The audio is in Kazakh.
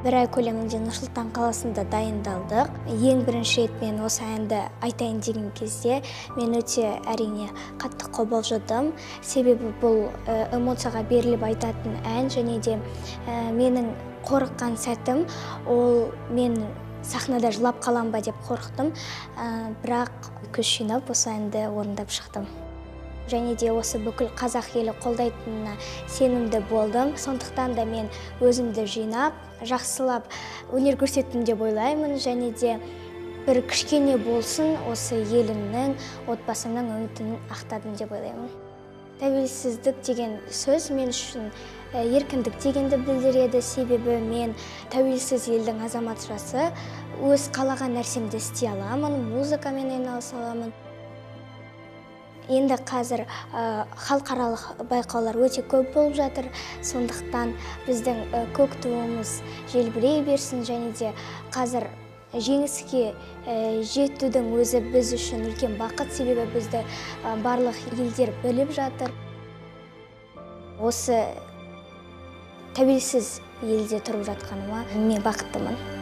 Бір ай көлемінде Нұр-Сұлтан қаласында дайындалдық. Ең бірінші рет мен осы әнді айтайын деген кезде мен өте, әрине, қатты қобалжыдым. Себебі бұл эмоцияға беріліп айтатын ән, және де менің қорыққан сәтім ол мен сахнада жылап қалам ба деп қорықтым. Бірақ күш жинап осы әнді орындап шықтым. Және де осы бүкіл қазақ елі қолдайтынына сенімді болдым. Сондықтан да мен өзімді жинап, жақсылап өнер көрсеттім деп ойлаймын. Және де бір кішкене болсын осы елімнің, отбасымның үмітін ақтадым деп ойлаймын. Тәуелсіздік деген сөз мен үшін еркіндік дегенді білдіреді. Себебі мен тәуелсіз елдің азаматшасы, өз қалаған нәрсемді істей аламын, музыкамен айналыса аламын. Енді қазір халықаралық байқаулар өте көп болып жатыр, сондықтан біздің көк туымыз желбірей берсін, және де қазір жеңіске жетудің өзі біз үшін үлкен бақыт, себебі бізді барлық елдер біліп жатыр. Осы тәуелсіз елде тұрып жатқаныма мен бақыттымын.